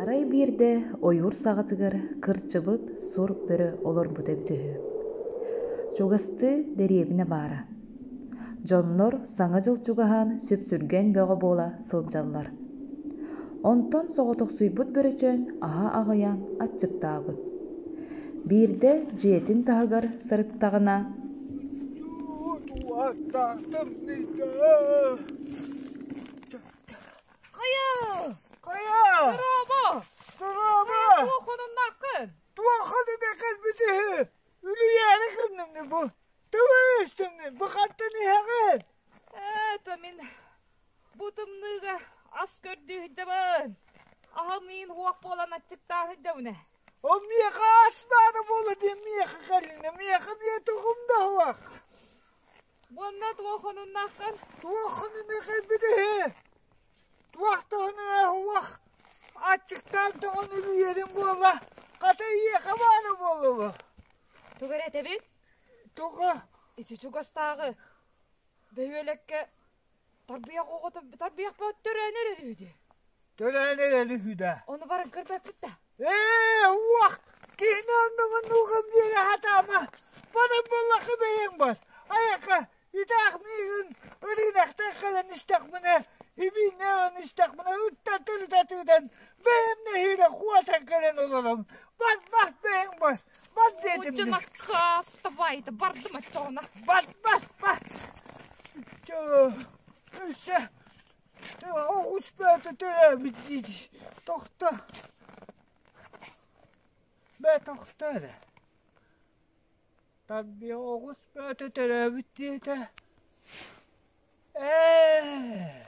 Арай биирдэ ойуур саҕатыгар кырдьыбыт сур бөрө олорбута эбитэ үһү. Чугастыы дэриэбинэ баара. Дьоннор Саҥа дьыл чугаһаан сүпсүлгэн бөҕө буола сылдьаллар. Онтон соҕотохсуйбут бөрөчөөн аһа аҕыйаан аччыктаабыт. Биирдэ дьиэтин таһыгар сырыттаҕына Хайа! Хайа! Дорообо! Дорообо! Туох хонуннааххын? Туох хонуна кэлбит үһү? Үлүйээри гынным бу. Тыбыс-тымныы, бу хантан иһэҕин? Ээ, то мин бу тымныыга ас көрдүү сылдьабын. Аһым миин хуох буолан аччыктаа сылдьабын ээ. Ол миэхэ ас баара буола диэн миэхэ кэллиҥ, миэхэ миэ тугум да суох. Уонна туох хонуннааххын? Туох хонуна кэлбит үһү? Туох туһунан уох аччыктаан тоҕон үлүйэрим буолла, хата ийиэхэ баара буолуо. Тугу эрэ этэбин? Тугу? Ити чугастааҕы бөһүөлэккэ тарбыйах оҕото тарбыйах төрөөн эрэр үһү дии. Төрөөн эрэр үһү да. Ону баран көрбөппүт да. Ээ, уох, киһини оннугун нуугун биэрэ сатаама. Баран буоллахха бэйэҥ бас. Айака, итаах миигин ырыынактан кэлэн истэхпинэ, ибииннээн истэхпинэ ыттан-тырытатыытан бэйэм нэһиилэ куотан кэлэн олором. Бас, бас бэйэҥ бас. Бас диэтим. Учун аккаастабайда бардым оччоҕуна. Бас, бас, бас. Чөө, өссө оҕус бөөтө төрөөбүт дии. Тохто. Бээ тохто эрэ. Тарбыйа оҕус бөөтө төрөөбүт диэтэ. Ээ,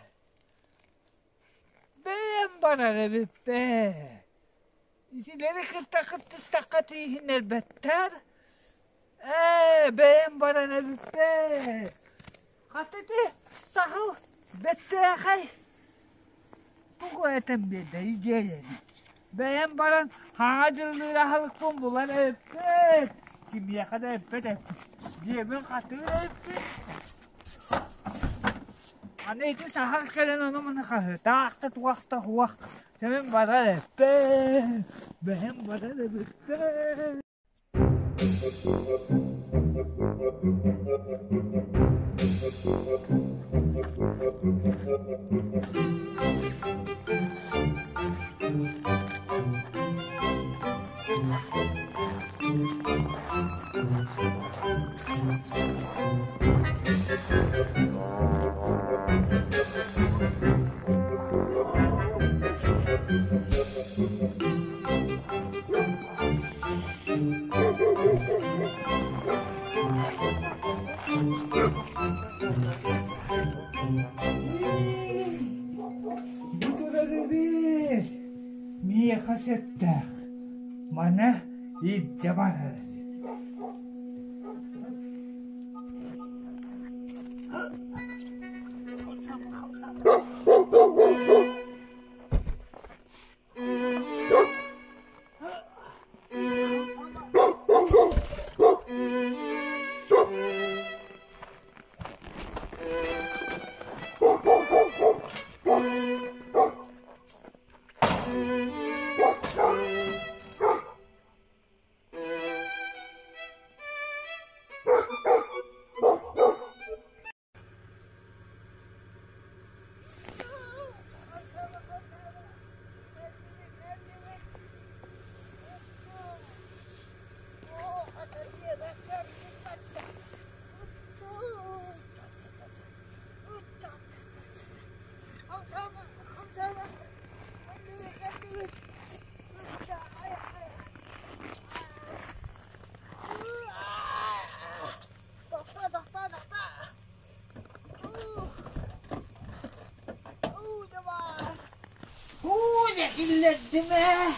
бэйэм барар эбиппээ. Итилэри кытта кыттыстахха тииһиннэрбэттэр. Ээ, бэйэм баран эбиппээ. Хата ити саһыл бэттээхэй тугу этэн биэрдэ идиэйэни. Бэйэм баран хаҥа дьыллыыр аһылыкпын булан эппит. Кимиэхэ да эппэт эппит. Дьиэбин хатыыр эппит. Аны ити саһыл кэлэн ону-маны хаһыытаах да туох да суох. Сэмэн барар эппит. Бэйэм барар эбиппин. Бу турар эбит. Миэхэ сөптөөх. Маны илдьэ барар. Киллэрдим ээ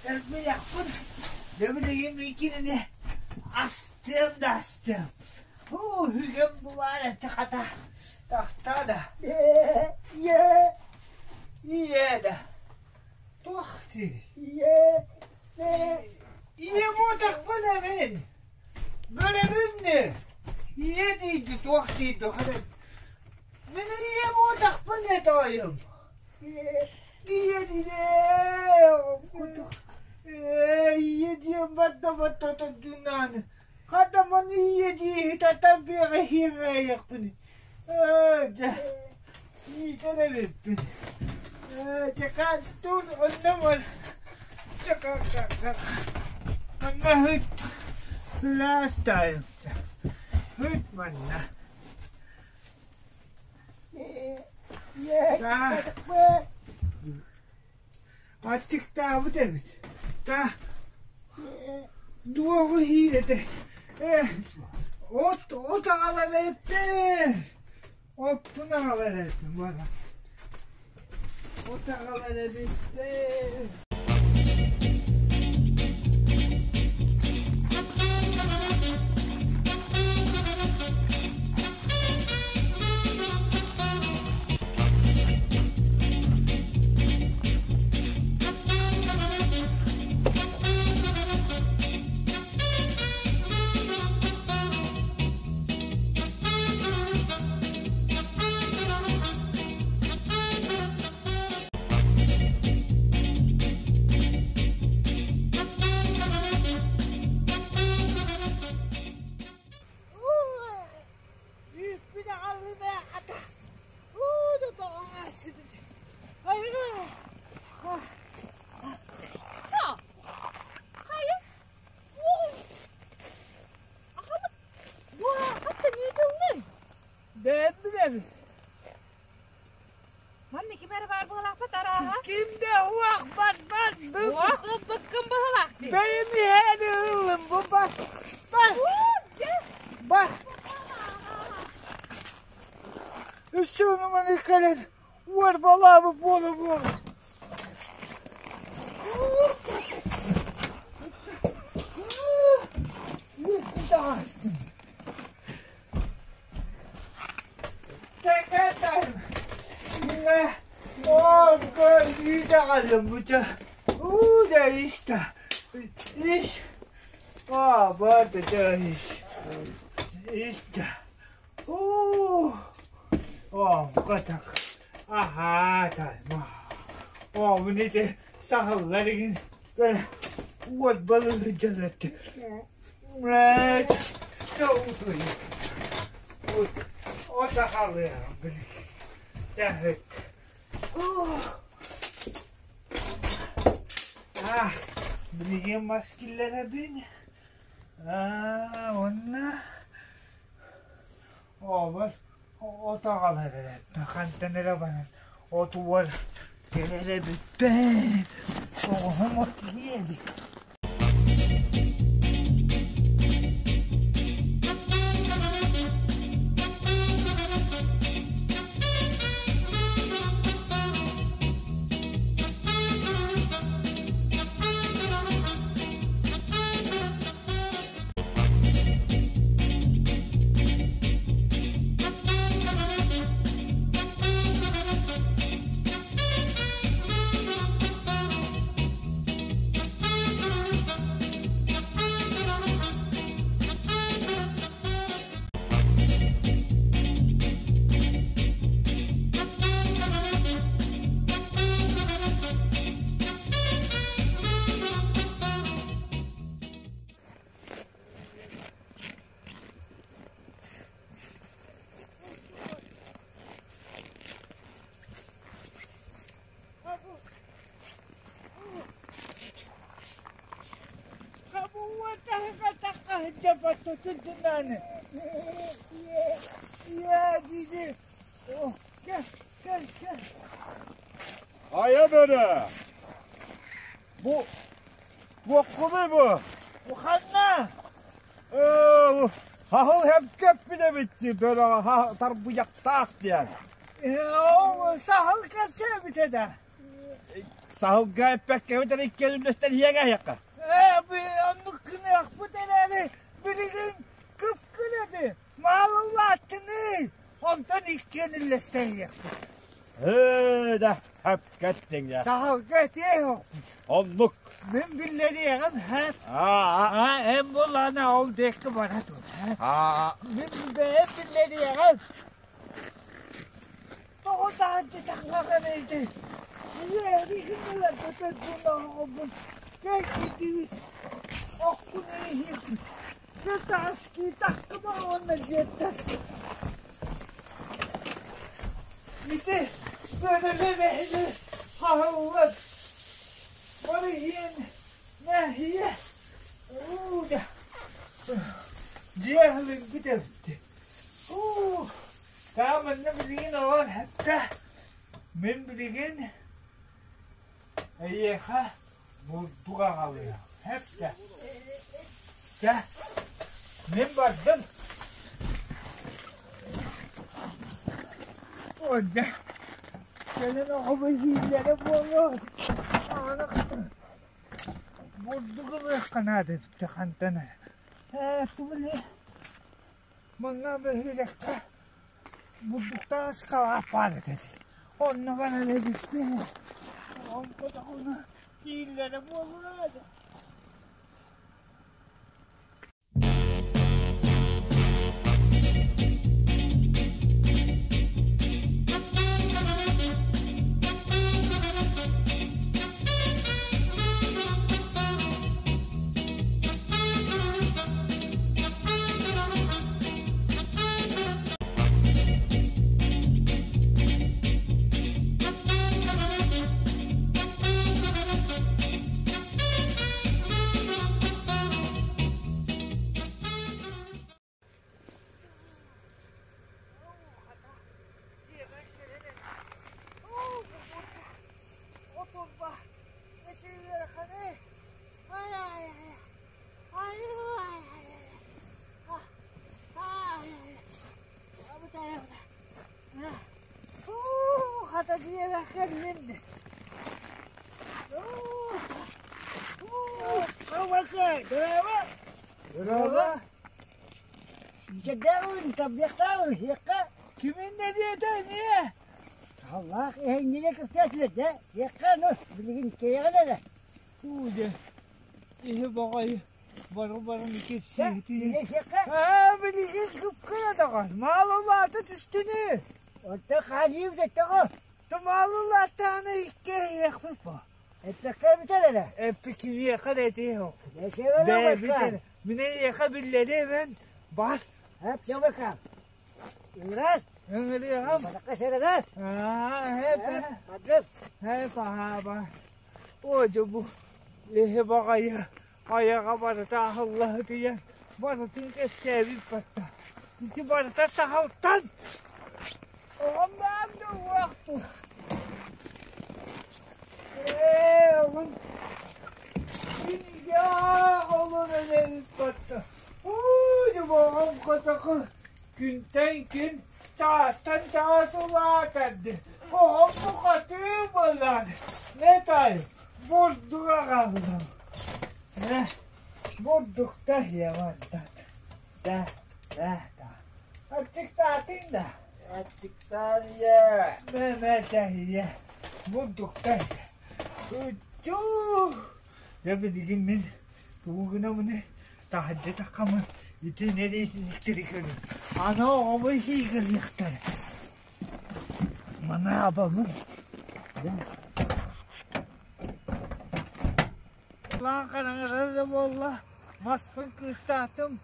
Элбэйэхпин дьэ билигин иккинини астыам да астыам Уу үгэм булаар этэ хата тахта да ийээ ийээ да туох диир ийээ ийэ буотахпын эбин Бөрөбүн дии ийэ диирди туох диирди хата мин ийэ буотахпын ээ тоойум. Ийэ диэ кутук ийэ диэн барда баттата дьунааны хатаман ийэ дии татан биэҕэ хиэҥээйэхпин дьэ иитэн эбиппин чекааттуун онно бар манна ыт сылаас таайымча ыт манна Аччыктаабыт эбит. Та дуоҕу иһиир этэ. Э, от от аҕалан эппин. Оппун аҕалан эттим бара. От аҕалан эбиппин. Үүппүт аҕаллына хата уу да тоҕоҥоосубут Хайа Буо Бэйэм билэбин. Манна ким эрэ баар буолаахпыт арааһа. Ким да уох бас бас Уох ылбыккын быһылаах дии. Бэйэм иһээни ыллым бу бас бас бас. Үссүнү маны кэлэн уорбалаабыт буола буола. Билигин мас киллэрэбин уонна оҕобор от аҕалар эрэ хантан эрэ баран от уор кэлэр эбиппин оҕоһум от киһи эбит. Хайа бөрө! Бу туоххунуй бу? Ханна? Ээ, хаһыл хэпкэппит эбитти бөрөҕө тарбыйахтаах диэн. Саһыл кэпсээбитэ да. Саһылга эппэккэбит эрэ иккиэн үллэстэн иһиэҥ эһиэхэ. Ээ, оннук гыныахпыт эрээри билигин кып-кынаты маалыллааттыный. Онтон иккиэн үллэстэн иһиэхпит. Ээ да, хэпкэттиҥ дьэ. Саһылга этиэ суохпут. Оннук. Мин биллэриэҕим һэ. Аа, эн булана ол диэки бара тур. Аа. Мин бэйэм биллэриэҕим. Тоҕо таһырдьа таҥнаҕын ити? Ити бөрөлөр хаһыллар бары иэн нэһиэ уу да дьиэ аһылыырбыт эбит уу таа манна билигин оҕор хатта мин билигин эйиэхэ бурдук аҕалыам хэптэ чэ мин бардым Дьэ кэлин оҕобу иһииллэрэ буолуо аана бурдук ылыахха наада эбит хантан эрэ ээ тубили манна бөһүөлэккэ бурдуктаах ыскалаах баар этэ дии онно баран эбиппин оҥкотоҕуна кииллэрэ буолуо да Кимин диэтэ эмиэ? Аллах эһиҥҥине кэпсээтилэр да, сиэххэ ну, билигин кэйэҕин эрэ. Уу дьэ, иһи баҕайы бары-барын кэпсиэтии. Сиэххэ? Аа, билигин кыпкыра даҕан, маалылаата түстүнү. Оттон хаалыым дэттэҕо. Тумаалылааттаҕына икки иһиэхпит бо. Эппэккэ бүтэр эрэ. Эппикиниэхэ да этиэх. Бэсиэбэ Бээ бүтэр. Мин эйиэхэ биллэриэм бас. Эп дьабака. Ыҥырар. Ыҥырыаҕым. Бадакка сэрэнэр. Аа, хэп. Бадып. Хэп аһааба. О, дьэ бу лиһи баҕайы айаҕа барыта аһыллаһытыйан барытын кэпсээбит батта. Ити барыта саһылтан. Оҕом баам да уохту. Ээ, оҕом кинигээх олорон эбит батта. Уу, дьэ бу оҕом котоку күнтэн күн чаастан чаас улаатарды. Оҕом бухатыы буоллаҕа. Нетай, бурдук аҕаллым. Э, бурдукта иэмантан. Да, да, да. Аччыктаатыҥ да? Аччыктаарыйа. Мэ, мэ, тэһийэ. Бурдукта Учуу! Дьэ билигин мин тугу гынабыный? Таһырдьа таххаммын ити нэриэтинньиктэри көрүм. Аны оҕобу иһиигилиэхтэрэ. Манаабабын. Лаан хараҥарар да буолла, маспын кыыстаатым,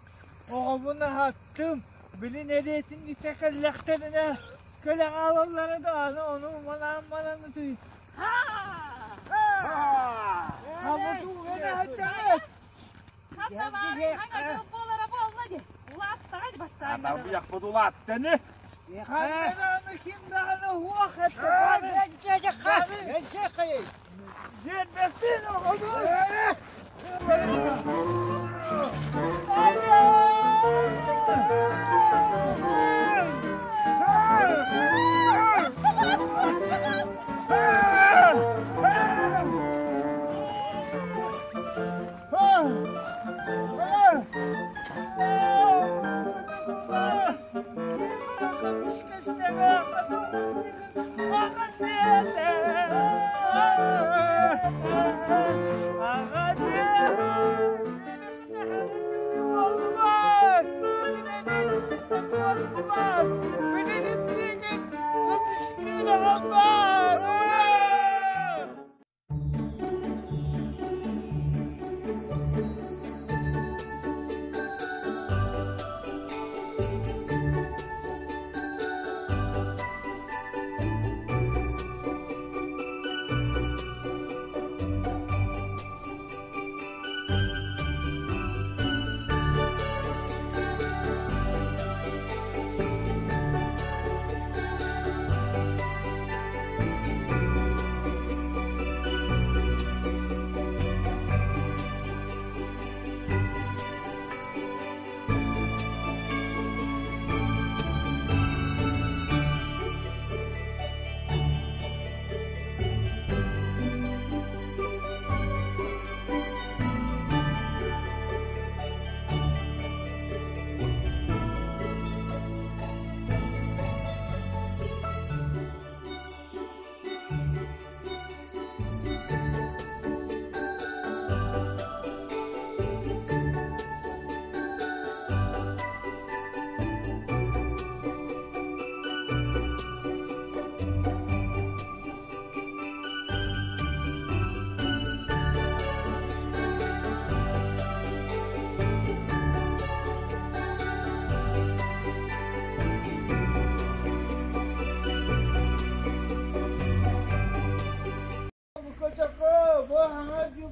оҕобун аһаттым, били нэриэтинньиктэр кэллэхтэринэ кэлэ хаалаллара да аны ону манаан манан ытый. Анабыйахпыт улааттаны. Ким даҕаны уох Дьиэрбэппин оҕону!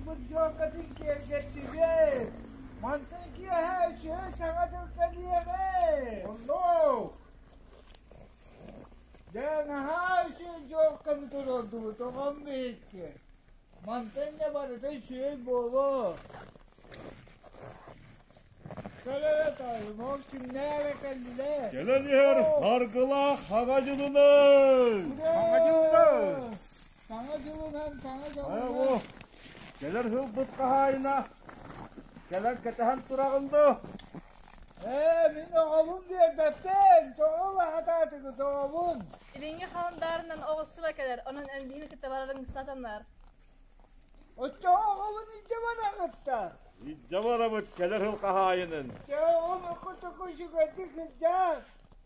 туруорбут дьуокатын киэргэттибит. Мантан киэһэ үчүгэй саҥа дьыл кэлиэҕэ. Онно! Дьэ, наһаа үчүгэй дьуокканы туруордубут, оҕом биһикки. Мантан да барыта үчүгэй буолуо. Кэлэн иһэр Харгылаах Хаҥа дьылынан! Хаҥа дьылынан! Саҥа дьылынан, саҥа дьылынан! Кэлэр сылбыт хаһаайына кэлэн кэтэһэн тураҕын дуо? Ээ, мин оҕобун биэрбэппин, тоҕо баһатаатыгыт оҕобун? Илиҥҥи халандаарынан оҕус сыла кэлэр, онон эн биһини кытта барарыҥ сатанар. Оччоҕо оҕобун илдьэ бараҕыттар. Илдьэ барабыт кэлэр сыл хаһаайынын. Чэ, оҕом окко-току үчүгэйдик сылдьар,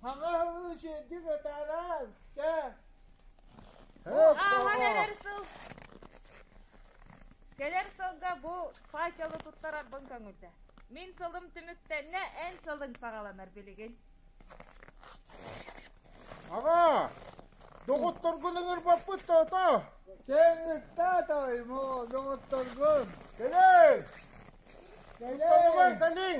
хаҥа сылы үчүгэйдик атаарар, чэ. Ааһан эрэр сыл Кэлэр сылга бу факелы туттарарбын көҥүллэ. Мин сылым түмүктэннэ, эн сылыҥ саҕаланар билигин. Аҕаа, доҕотторгун ыҥырбаппыт тоото. Кэҥҥиттээ тоймо, доҕотторгун. Кэлиҥ! Кэлиҥ! Кэлиҥ!